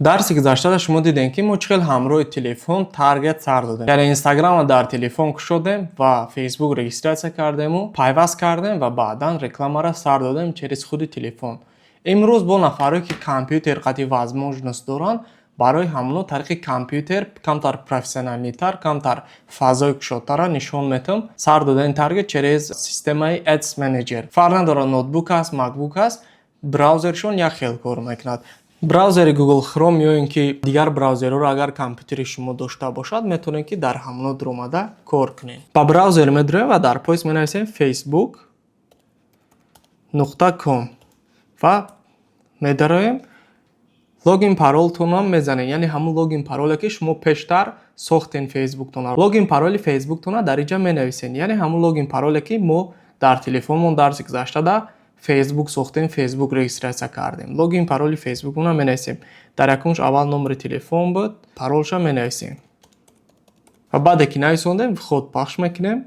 Дарси гузаштада шумо дидем, ки мо чӣ хел ҳамроҳи телефон таргет сар додем, яъне Инстаграмро дар телефон кушодем ва Фейсбук регистрация кардему, пайваст кардем ва баъдан рекламаро сар додем через худи телефон. Имрӯз бо нафарое, ки компютер қати возможность доранд, барои ҳамоно тариқи компютер камтар профессиональный тар, камтар фазои кушодтарро нишон метам. Сар додани таргет через системаи Ads Manager. Фарқ надорад, ноутбук аст, MacBook аст, браузершон як хел кор мекунад. Браузери Google Chrome ё ин ки дигар браузерҳоро агар компютери шумо дошта бошад, метавонед, ки дар ҳамоно дуромада кор кунед. Ба браузер медуроем ва дар поиск менависем facebook.com ва медароем. Логин паролтонам мезанед, яъне ҳамун логин пароле, ки шумо пештар сохтен Фейсбуктона. Логин пароли Фейсбуктона дар инҷа менависед, яъне ҳамун логин пароле, ки мо дар телефонмон дарси гузаштада Фейсбук сохтем, Фейсбук регистрация кардем. Логин пароли Фейсбукмона менависем. Дар якумш аввал номери телефон буд, паролша менависем ва баъде ки нависондем, вход пахш мекунем.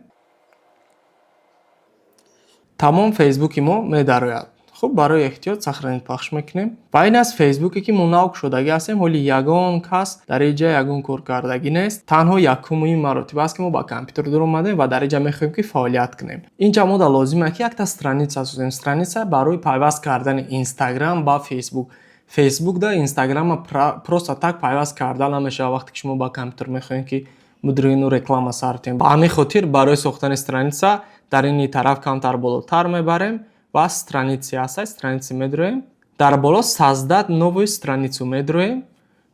Тамом, Фейсбуки мо медарояд. Хуб, барои эҳтиёт сохранить пахш мекунем. Ва ин аст Фейсбуке, ки мо нав кушодагӣ ҳастем. Ҳоли ягон кас дар инҷа ягон кор кардагӣ нест. Танҳо якумин маротиба аст, ки мо ба компютер дуромадем ва дар инҷа мехоҳем, ки фаъолият кунем. Инҷа мо да лозима, ки якта страница созем, страница барои пайваст кардани Инстаграм ба Фейсбук. Фейсбук да Инстаграма просто так пайваст карда намешавад, вақте ки шумо ба компютер мехоҳем, ки мудирину реклама сар кунем. Ба ҳамин хотир барои сохтани страница дар ини тараф камтар болотар мебарем ва страницы ҳаста, страницы медуроем. Дар боло создать новую страницу медуроем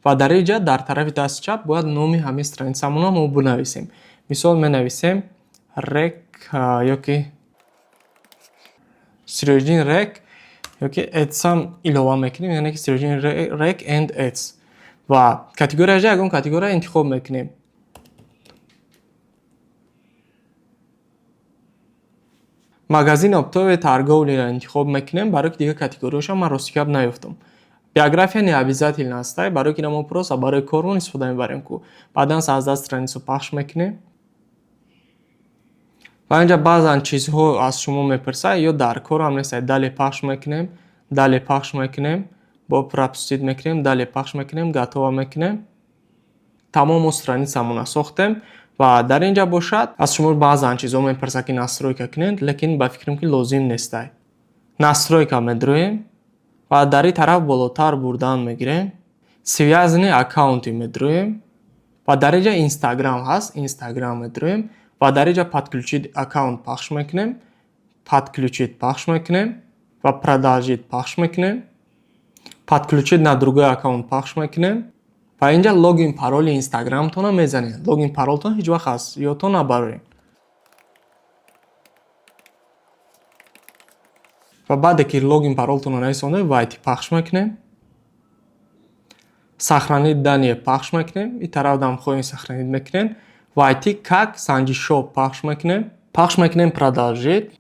ва дар инҷа дар тарафи дасти чап бояд номи ҳамин страницамонро мо бинависем. Мисол, менависем рек ёки Сироҷиддин рек ёки ads ам илова мекунем, яъне ки Сироҷиддин рек and ads. Ва категорияша ягон категория интихоб мекунем. Магазин оптовой торговли ро интихоб мекунем, барои ки дигар категорияшо ман рости гап наёфтам. Биография не обязательно аст, барои ки ина мо просто барои кормон истифода мебарем ку. Баъдан создать страницу пахш мекунем ва инҷа баъзан чизҳо аз шумо мепурсад ё дар корам нест. Далее пахш мекунем, далее пахш мекунем, бо пропустить мекунем, далее пахш мекунем, готово мекунем. Тамом, мо страницамонро сохтем. Ва дар ин ҷа бошад, аз шумо баъзан чизҳо мепурсад, ки настройка кунед, лекин ба фикрам, ки лозим нестай. Настройка медроем ва дар ин тараф болотар бурдан мегирем, связанные аккаунты медроем ва дар ин ҷа Инстаграм ҳаст, Инстаграм медроем ва дар ин ҷа подключить аккаунт пахш мекунем, подключить пахш мекунем ва продолжить пахш мекунем, подключить на другой аккаунт пахш мекунем ва инҷа логин пароли Инстаграмтонро мезанед. Логин паролтон ҳеҷ вақт аз ёдтон набароред. Ва баъде ки логин паролтонро нависондем, войти пахш мекунем, сохранить данные пахш мекунем. Ин тараф дам хоҳем, сохранить мекунем, войти как санҷишшо пахш мекунем, пахш мекунем, продолжить.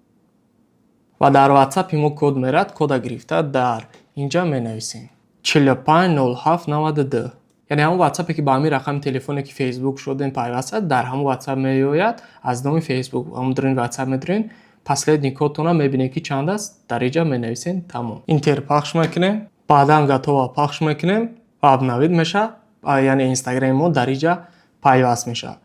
Ва дар Ватсапи мо код мерад. Кода гирифта дар инҷа менависем: 450792. Яъне ҳамон Ватсапе, ки ба ҳамин рақами телефоне, ки Фейсбук шудем, пайваст аст, дар ҳамон Ватсап меояд аз номи Фейсбук. Ҳамон дурин Ватсап медурен, последний кодтонро мебинед, ки чанд аст, дар инҷа менависем. Тамом, Enter пахш мекунем, баъдан готово пахш мекунем ва обновить мешавад, яъне Инстаграми мо дар инҷа пайваст мешавад.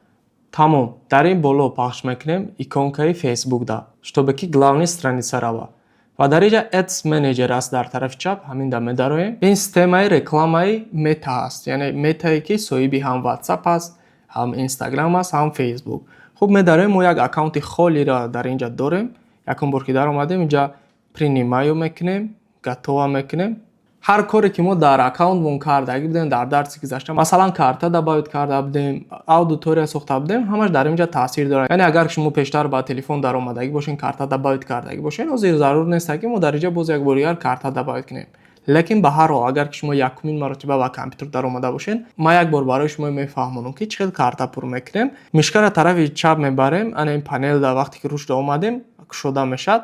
Тамом, дар ин боло пахш мекунем иконкаи Фейсбук да, чтобы ки главный страница рава. Ва дар инҷа Ads Manager аст дар тарафи чап, ҳаминда медароем. Ин системаи рекламаи Мета аст, яъне Метае, ки соҳиби ҳам Ватсап аст, ҳам Инстаграм аст, ҳам Фейсбук. Хуб, медароем. Мо як аккаунти холиро дар инҷа дорем. Якум бор ки даромадем, инҷа принимаю мекунем, готово мекунем. Ҳар коре, ки мо дар аккаунтмон кардагӣ будем дар дарси гузашта, масалан, карта добавить карда будем, аудитория сохта будем, ҳамаш дар инҷа таъсир дорад. Яъне агар шумо пештар ба телефон даромадагӣ бошен, карта добавить кардагӣ бошен, ҳозир зарур нест, ки мо дар инҷа боз як бори дигар карта добавить кунем. Лекин ба ҳар ҳол, агар ки шумо якумин маротиба ба компютер даромада бошед, ман як бор барои шумо мефаҳмонам, ки чӣ хел карта пур мекунем. Мышка ра тарафи чап мебарем, ана ин панелда вақте ки рушд омадем, кушода мешавад.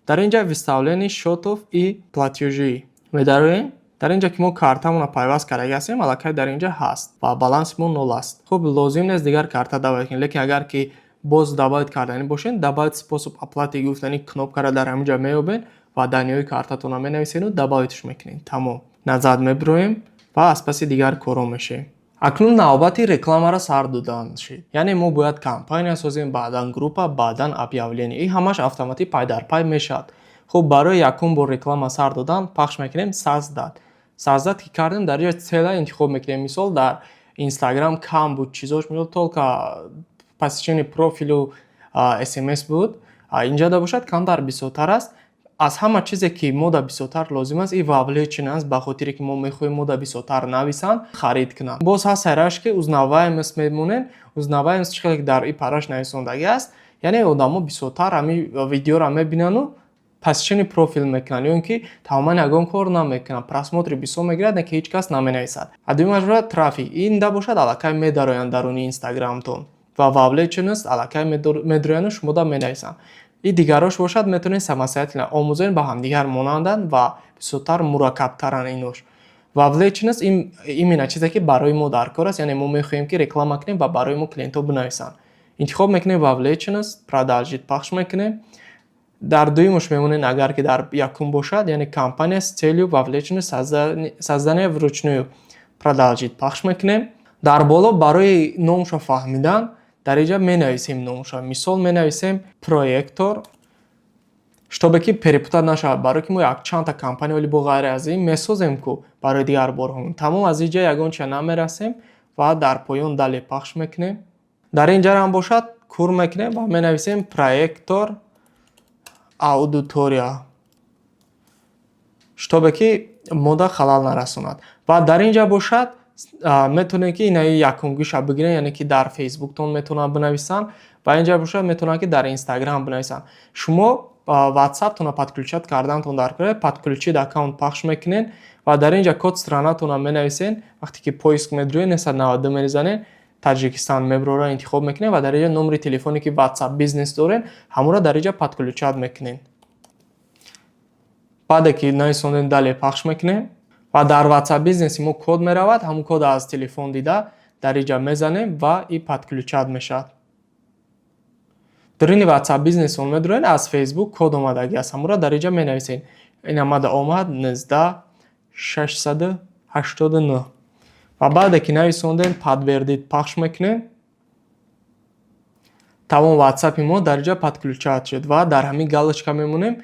Дар инҷа выставление счетов и платежи медароем. Дар инҷа ки мо картамонро пайваст кардаги ҳастем, аллакай дар инҷа ҳаст ва баланси мо нол аст. Хуб, лозим нест дигар карта добавить кунем, лекин агар ки боз добавить карданӣ бошед, добавить способ оплаты гуфтани кнопкаро дар ҳаминҷа меёбед ва данные ҳои картатонро менависеду добавить ш мекунед. Тамом, назад мебироем. Ва аз паси дигар корҳо мешавем. Акнун навбати рекламаро сар додан шид. Яъне мо бояд кампания созем, баъдан группа, баъдан объявление. Ин ҳамаш автоматӣ пай дар пай мешавад. Хуб, барои якум бор реклама сар додан пахш мекунем «Создать». «Создать» ки кардем, дар ҷои цель интихоб мекунем. Мисол, дар Инстаграм кам буд чизош, мисол, только посещение профилю СМС буд. Инҷода бошад, камтар бисёртар аст. Аз ҳама чизе, ки мода бисёртар лозим аст, ин вовлеченность, ба хотире ки мо мехоҳем мода бисёртар нависанд, харид кунанд. Боз ҳаст сайраш, ки узнаваемость мемонем. Узнаваемость чӣ хеле ки дар ин параш нависондагӣ аст, яъне одамо бисёртар ҳамин видеоро мебинану посещение профил мекунанд ё ин ки тамоман ягон кор намекунанд. Просмотри бисёр мегирад, не ки ҳеҷ кас наменависад. А дуюмаш бошад трафик. Инда бошад, аллакай медароянд даруни Инстаграмтон ва вовлеченность, аллакай медароянду шумода менависанд. И дигарош бошад, метавонед самостоятельно омӯзед, ба ҳамдигар монанданд ва бисёртар мураккабтаранд инош. Вовлеченность ин именно чизе, ки барои мо дар кор аст, яъне мо мехоҳем, ки реклама кунем ва барои мо клиентҳо бинависанд. Интихоб мекунем вовлеченность, «Продолжить» пахш мекунем. Дар дуюмаш мемонем, агар ки дар якум бошад, яъне кампания с целью вовлеченность, создание вручную, «Продолжить» пахш мекунем. Дар боло барои номашро фаҳмидан дар инҷа менависем номашро. Мисол, менависем «Проектор», чтобы ки перепутать нашавад, барое ки мо якчандта кампания оли бо ғайр аз ин месозем ку барои дигар борҳо. Тамом, аз инҷа ягон чия намерасем ва дар поён «Далее» пахш мекунем. Дар ин ҷарам бошад, кур мекунем ва менависем «Проектор аудитория», чтобы ки мода халал нарасонад. Ва дар ин ҷа бошад, метавонед, ки инаи якумгиша бигиред, яъне ки дар Фейсбуктон метавонанд бинависанд ва ин ҷа бошад, метавонанд, ки дар Инстаграм бинависанд. Шумо Ватсаптонро подключать кардантон дар кор, «Подключить аккаунт» пахш мекунед ва дар ин ҷа код странатонро менависед. Вақте ки поиск медуред, 992 мезанед, Таҷикистан меброра, интихоб мекунед ва дар ин ҷа номери телефоне, ки Ватсап Бизнес доред, ҳамонро дар ин ҷа подключать мекунед. Баъде ки нависондем, «Далее» пахш мекунем ва дар Ватсап Бизнеси мо код меравад. Ҳамон код аз телефон дида дар ин ҷа мезанем ва и подключать мешавад. Даруни Ватсап Бизнесон медуред, аз Фейсбук код омадагӣ аст, ҳамонро дар ин ҷа менависед. Ин омада омад 19689 ва баъде ки нависондем, «Подтвердить» пахш мекунем. Тамом, Ватсапи мо дар ин ҷа подключать шуд ва дар ҳамин галочка мемонем.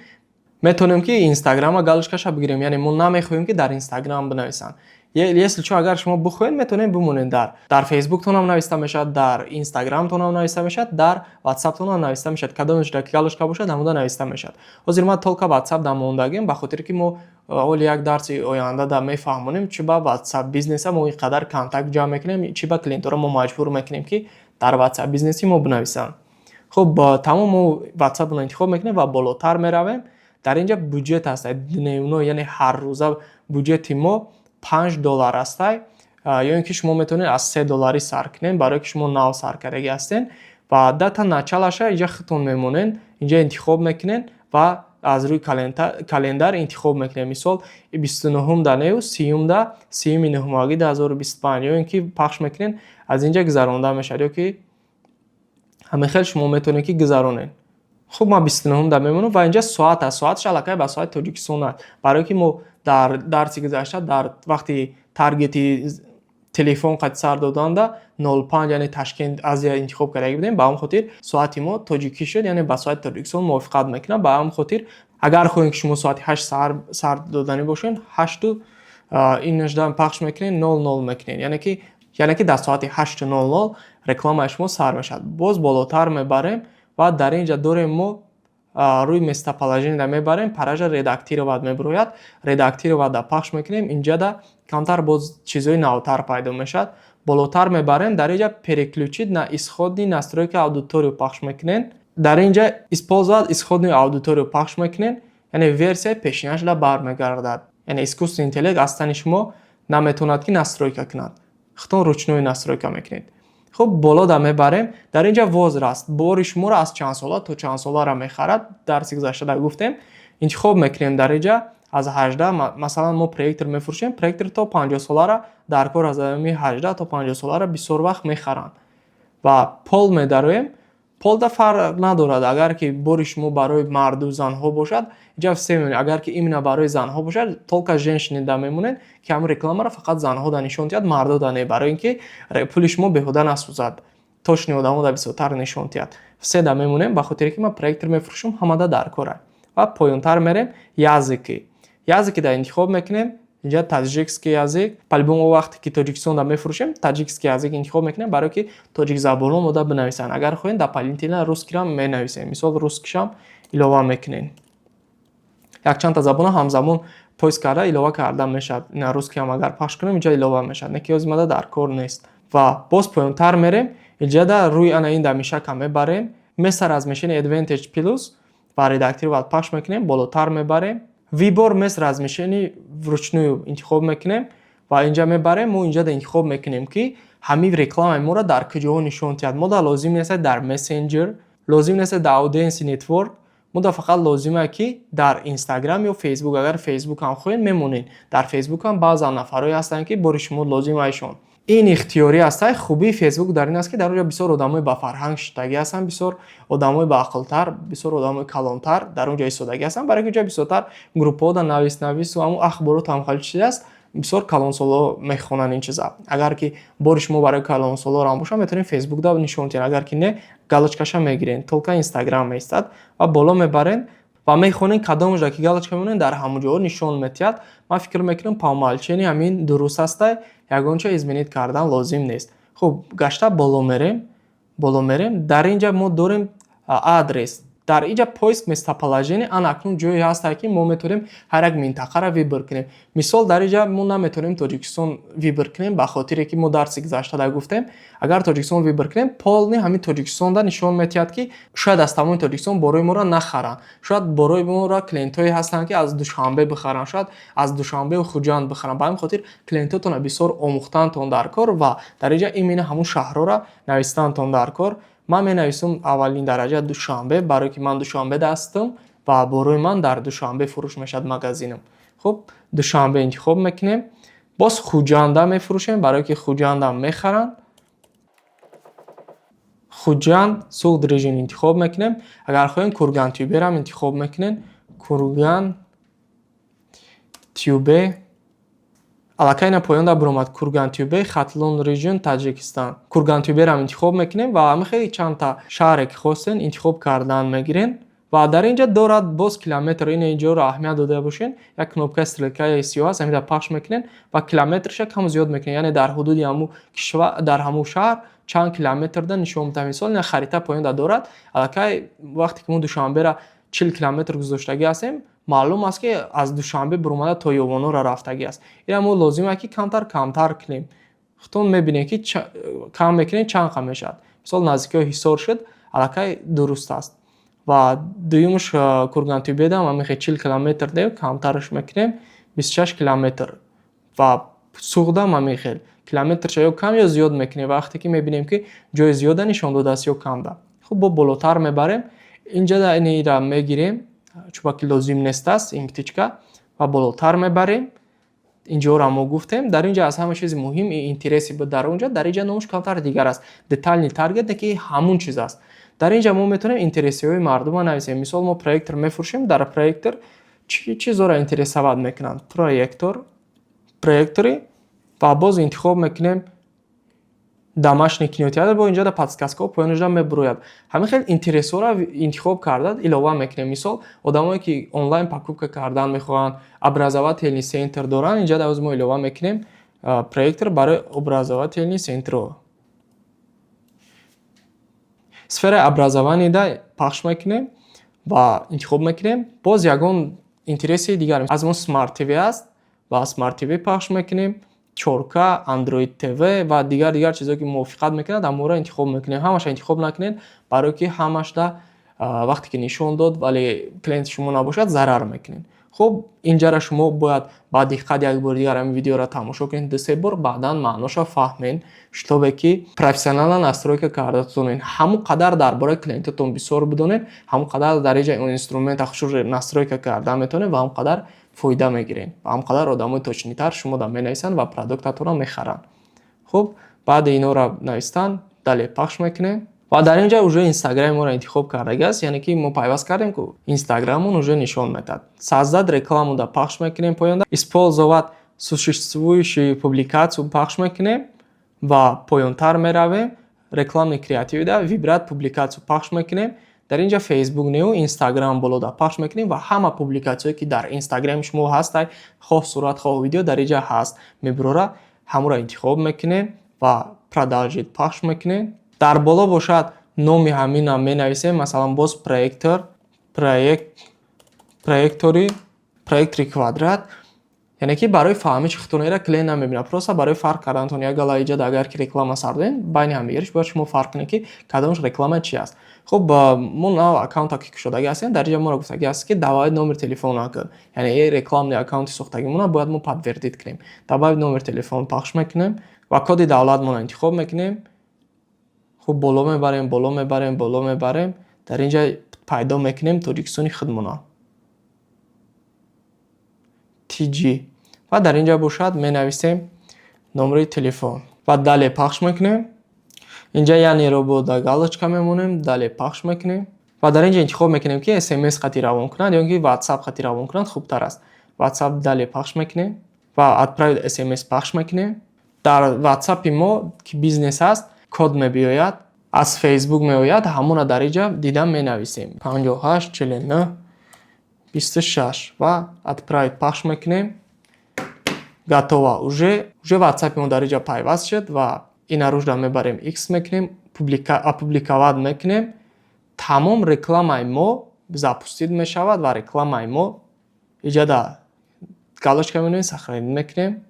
Метавонем, ки Инстаграма галочкаша бигирем, яъне мо намехоҳем, ки дар Инстаграм бинависанд. Если чо, агар шумо бихоҳед, метавонед бимонед. Дар Фейсбуктонам нависта мешавад, дар Инстаграмтонам нависта мешавад, дар Ватсаптонам нависта мешавад. Кадомеш ки галочка бошад, ҳамуда нависта мешавад. Ҳозир ман только Ватсап да мондагим, ба хотире ки мо оли як дарси оянда да мефаҳмонем, чӣ ба Ватсап Бизнеса мо ин қадар контакт ҷамъ мекунем, чӣ ба клиентҳоро мо маҷбур мекунем, ки дар Ватсап Бизнеси мо бинависанд. Хуб, тамом, мо Ватсапро интихоб мекунем ва болотар меравем. Дар ин ҷа бюджет аст дневной, яъне ҳаррӯза бюджети мо 5 доллар астай ё ин ки шумо метавонед аз 3 долларӣ сар кунед, барое ки шумо нав сар кардагӣ ҳастед. Ва дата началаша инҷа худтон мемонед, инҷа интихоб мекунед ва аз рӯи календар интихоб мекунед. Мисол, 29-ум да нею 30-умда, 30-уми нӯҳмоҳаги 2025, ё ин ки пахш мекунед, аз инҷа гузаронда мешавад, ё ки ҳамин хел шумо метавонед, ки гузаронед. Хуб, ман 29-ум да мемонам ва инҷа соат аст. Соаташ аллакай ба соати Тоҷикистон аст, барое ки мо дар дарси гузашта дар вақти таргети телефон қад сар доданда 05, яъне Ташкент, Азия интихоб карда будем. Ба ҳамон хотир соати мо тоҷикӣ шуд, яъне ба соати Тоҷикистон мувофиқат мекунад. Ба ҳамон хотир, агар хоҳем, ки шумо соати 8 саҳар сар доданӣ бошед, ҳашту ин нажда пахш мекунед, 00 мекунед, яъне ки дар соати 8:00 рекламаи шумо сар мешавад. Боз болотар мебарем ва дар ин ҷа дорем, мо рӯи местоположение мебарем, паража «Редактировать» мебирояд. «Редактировать» пахш мекунем, инҷада камтар боз чизҳои навтар пайдо мешавад. Болотар мебарем, дар инҷа «Переключить на исходные настройки аудиторию» пахш мекунем. Дар инҷа «Использовать исходную аудиторию» пахш мекунем, яъне версияи пешинашда бармегардад, яъне искусственный интеллект аз тани шумо наметавонад, ки настройка кунад, худтон ручной настройка мекунед. Хуб, болода мебарем, дар инҷа возраст, бори шуморо аз чанд сола то чанд соларо мехарад, дарси гузаштада гуфтем. Интихоб мекунем дар инҷа аз 18. Масалан, мо проектор мефурӯшем, проектор то 50 солара дар кор, аз ами 18 то 50 солара бисёр вақт мехаранд. Ва пол медароем. Пол да фарқ надорад. Агар ки бори шумо барои марду занҳо бошад, инҷа все мемонед. Агар ки именно барои занҳо бошад, только женщины да мемонед, ки ҳамин рекламаро фақат занҳо да нишон диҳад, мардо да не, барои ин ки пули шумо беҳуда насӯзад, точный одамо да бисёртар нишон диҳад. Все да мемонем, ба хотире ки ман проектор мефурӯшам, ҳамада дар кора. Ва поёнтар мерем, языки. Языки да интихоб мекунем. Инҷа таджикский язык. По-любому вақте ки Тоҷикистонда мефурӯшем, таджикский язык интихоб мекунем, барое ки тоҷикзабонон мода бинависанд. Агар хоҳем, дополнительно русский рам менависем. Мисол, русский шам илова мекунем. Якчандта забонро ҳамзамон поиск карда, илова карда мешавад. Ина, русский ам агар пахш кунем, инҷа илова мешавад, не ки озимада дар кор нест. Ва боз поёнтар мерем, инҷада рӯи ана ин дамишака мебарем, место размещения Advantage Plus ва редактировать пахш мекунем, болотар мебарем, выбор мест размещения вручную интихоб мекунем ва инҷа мебарем. Мо инҷа интихоб мекунем, ки ҳамин рекламаи моро дар куҷоҳо нишон диҳад. Мо да лозим нест дар мессенҷер, лозим нест дар Audience Network, мо да фақат лозиме, ки дар Инстаграм ё Фейсбук. Агар Фейсбук ҳам хоҳед, мемонед. Дар Фейсбук ҳам баъзан нафарҳое ҳастанд, ки бори шумо лозим айшон. Ин ихтиёрӣ аст. Хубии Фейсбук дар ин аст, ки дар он ҷо бисёр одамои ба фарҳанг шудагӣ ҳастанд, бисёр одамои баақлтар, бисёр одамои калонтар дар он ҷо истодагӣ ҳастанд, барои ки ҷо бисёртар группаҳо да навис навису ҳамун ахбороту ҳамхали чиз аст. Бисёр калонсолҳо мехонанд ин чиза. Агар ки бори шумо барои калонсолҳоам бошад, метавонед Фейсбук да нишон диҳед. Агар ки не, галочка ша мегиред, только Инстаграм меистад ва боло мебаред ва мехонед, кадомашда ки галочка мемонед, дар ҳамон ҷоҳо нишон медиҳад. Ман фикр мекунам, по умолчанию ҳамин дуруст ҳастай, ягонча изменить кардан лозим нест. Хуб, гашта боло мерем, боло мерем. Дар ин ҷа мо дорем адрес. Дар ин ҷа поиск местоположение. Ана, акнун ҷое ҳастае, ки мо метавонем ҳар як минтақаро выбор кунем. Мисол, дар ин ҷа мо наметавонем Тоҷикистон выбор кунем, ба хотире ки мо дарси гузаштада гуфтем, агар Тоҷикистон выбор кунем, полный ҳамин Тоҷикистонда нишон медиҳад, ки шояд аз тамоми Тоҷикистон борои моро нахаранд. Шояд борои моро клиентҳое ҳастанд, ки аз Душанбе бихаранд, шояд аз Душанбеу Хуҷанд бихаранд. Ба ҳамин хотир клиентҳотонро бисёр омӯхтаантон дар кор ва дар ин ҷа именно ҳамун шаҳрҳоро навистанатон дар кор. Ман менависам аввалин дараҷа Душанбе, барое ки ман Душанбеда ҳастам ва борои ман дар Душанбе фурӯш мешавад магазинам. Хуб, Душанбе интихоб мекунем. Боз Хуҷанда мефурӯшем, барое ки Хуҷандам мехаранд. Хуҷанд, Суғд режим интихоб мекунем. Агар хоҳем, Кургантюберам интихоб мекунем. Курган Тюбе. Аллакай ина поёнда биромад: Кургантюбе, Хатлон регион, Таҷикистан. Кургантюберам интихоб мекунем ва ҳамин хеле чандта шаҳре ки хостем, интихоб кардан мегирем. Ва дар ин ҷа дорад боз километр. Ин инҷоро аҳамият дода бошед, як кнопка и стрелка и сиёҳ аст, ҳаминро пахш мекунем ва километрша кам зиёд мекунем, яъне дар ҳудуди ҳамун кишвар, дар ҳамун шаҳр чанд километрда нишон медиҳад. Мисол, ина харита поёнда дорад. Аллакай вақте ки мо Душанберо 40 километр гузоштагӣ ҳастем, маълум аст, ки аз Душанбе биромада то Ёвонора рафтагӣ аст. Ина мо лозим ки камтар камтар кунем. Худтон мебинед, ки кам мекунем, чанд қа мешавад. Мисол, наздикиҳои Ҳисор шуд, аллакай дуруст аст. Ва дуюмаш Кургантюбедам ҳамин 40 километр дем, камтараш мекунем, 26 километр. Ва Суғдам ҳамин хел километрша ё кам, ё зиёд мекунем, вақте ки мебинем, ки ҷои зиёда нишон додааст ё камда. Хуб, бо болотар мебарем. Инҷа инира мегирем, чунки лозим нест аст ин птичка, ва болотар мебарем. Инҷоро мо гуфтем. Дар инҷа аз ҳама чизи муҳим интересы буд. Дар онҷа, дар инҷа номаш камтар дигар аст, детальный таргет, ки ҳамун чиз аст. Дар инҷа мо метавонем интересы ҳои мардумро нависем. Мисол, мо проектор мефурӯшем, дар проектор чӣ чизҳоро интересовать мекунанд? Проектор, проекторы. Ва боз интихоб мекунем домашний кинотеатр. Бо инҷа подсказка ҳо поёнашда мебурояд. Ҳамин хел интерес ҳоро интихоб карда, илова мекунем. Мисол, одамое ки онлайн покупка кардан мехоҳанд, образовательный центр доранд, инҷа дар мо илова мекунем проектор барои образовательный центр ҳо. Сфераи образование да пахш мекунем ва интихоб мекунем. Боз ягон интереси дигар аз мо Smart TV аст ва Smart TV пахш мекунем, 4K, Android TV ва дигар дигар чизое ки мувофиқат мекунад, ҳамонро интихоб мекунем. Ҳамаша интихоб накунед, барое ки ҳамашда вақте ки нишон дод, вале клиенти шумо набошад, зарар мекунед. Хуб, инҷара шумо бояд ба диққат як бори дигар ҳамин видеоро тамошо кунед, ду-се бор, баъдан маъноша фаҳмед, чтобы ки профессионально настройка карда тонед. Ҳамон қадар дар бораи клиентатон бисёр бидонед, ҳамон қадар дар инҷа инструмента хушро настройка карда метавонед ва ҳамон қадар фоида мегиред ва ҳамон қадар одамои точный тар шумода менависанд ва продукт атонро мехаранд. Хуб, баъди инҳоро навистан, далее пахш мекунем. Ва дар ин ҷа уже Инстаграми моро интихоб кардагиаст, яъне ки мо пайваст кардем ку, Инстаграмон уже нишон медиҳад. «Создать рекламу» да пахш мекунем, поёнда «Использовать существующую публикацию» пахш мекунем ва поёнтар меравем, «Рекламный креатив» да «Выбрать публикацию» пахш мекунем. Дар ин ҷа Фейсбук неу, Инстаграм болода пахш мекунем ва ҳама публикатсияе, ки дар Инстаграми шумо ҳастай, хоҳ сурат, хоҳ видео, дар ин ҷа ҳаст, мебурора, ҳамонро интихоб мекунем ва «Продолжить» пахш мекунем. Дар боло бошад, номи ҳаминам менависем, масалан, боз проектор, проект, проектори, проектори квадрат, яъне ки барои фаҳмиши худтонера клиент намебинад, просто барои фарқ кардантон. Як гала иҷода агар ки реклама сар додем, байни ҳамдигариш бояд шумо фарқ кунед, ки кадомаш реклама чи аст. Хуб, мо нав аккаунта ки кушодаги ҳастем, дар инҷа моро гуфтаги аст, ки добавить номер телефон накун, яъне рекламный аккаунти сохтагимона бояд мо подтвердить кунем. «Добавить номер телефон» пахш мекунем ва коди давлатмонро интихоб мекунем. Хуб, боло мебарем, боло мебарем, боло мебарем, дар ин ҷа пайдо мекунем Тоҷикистони худмона, TJ, ва дар ин ҷа бошад, менависем номери телефон ва «Далее» пахш мекунем. Инҷа «Я не робот» да галочка мемонем, «Далее» пахш мекунем ва дар ин ҷа интихоб мекунем, ки СМС хати равон кунад ё ки WhatsApp хати равон кунад хубтар аст. WhatsApp, «Далее» пахш мекунем ва «Отправить СМС» пахш мекунем. Дар WhatsApp мо, ки бизнес аст, код мебиёяд, аз Фейсбук меояд, ҳамонро дар ин ҷа дида менависем: 58 49 26 ва «Отправить» пахш мекунем. Готово, уже WhatsApp мо дар ин ҷа пайваст шуд ва ина рушда мебарем, X мекунем, «Опубликовать» мекунем. Тамом, рекламаи мо запустить мешавад ва рекламаи мо иҷада галочка мемонем, «Сохранить» мекунем.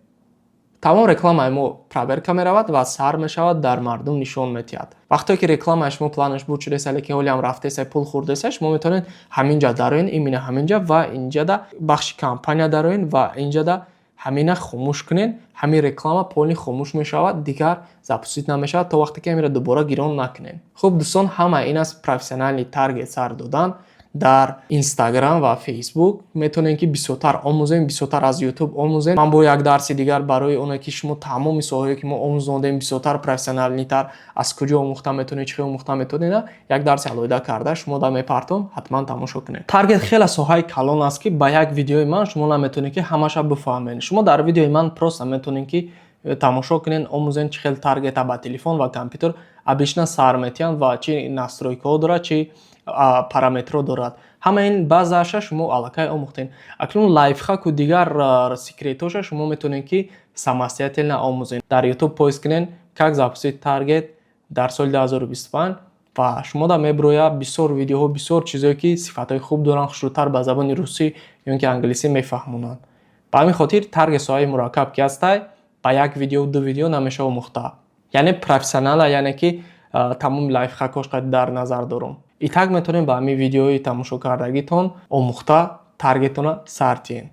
Тамом, рекламаи мо проверка меравад ва сар мешавад, дар мардум нишон медиҳад. Вақте ки рекламаи шумо планаш буд шудеса, лекин ҳолиам рафтеса, пул хӯрдеса, шумо метавонед ҳамин ҷа дароен, именно ҳамин ҷа, ва инҷада бахши кампания дароен ва инҷада ҳамина хомӯш кунед. Ҳамин реклама полный хомӯш мешавад, дигар запустить намешавад, то вақте ки ҳаминро дубора гирон накунед. Хуб, дӯстон, ҳама ин аст профессиональный таргет сар додан дар Инстаграм ва Фейсбук. Метавонем, ки бисёртар омӯзем, бисёртар аз Ютуб омӯзем. Ман бо як дарси дигар барои оне, ки шумо тамоми соҳое, ки мо омӯзондем, бисёртар профессиональный тар аз куҷо омӯхта метавонед, чӣ хел омӯхта метавонед, як дарси алоҳида карда шумо да мепартом, ҳатман тамошо кунед. Таргет хеле соҳаи калон аст, ки ба як видеои ман шумо наметавонед, ки ҳамаша бифаҳмед. Шумо дар видеои ман просто метавонед, ки тамошо кунед, омӯзед, чӣ хел таргета ба телефон ва компютер обычно сар метиҳанд ва чӣ настройка ҳо дорад, чӣ параметрҳо дорад. Ҳама ин баъзеаша шумо аллакай омӯхтед. Акнун лайфхаку дигар секретҳоша шумо метавонед, ки самостоятельно омӯзед. Дар Ютуб поиск кунед «Как запустить таргет дар соли 2025» ва шумо да мебирояд бисёр видеоҳо, бисёр чизое, ки сифатҳои хуб доранд, хушрӯтар ба забони русӣ ё ки англисӣ мефаҳмонанд. Ба ҳамин хотир таргет соҳаи мураккаб ки ҳастай, ба як видео, ду видео намешава омӯхта, яъне профессионала, яъне ки тамоми лайфхакҳош дар назар дорум. И так метавонем ба ҳамин видеои тамошокардагитон омӯхта, таргетона сар тиҳем.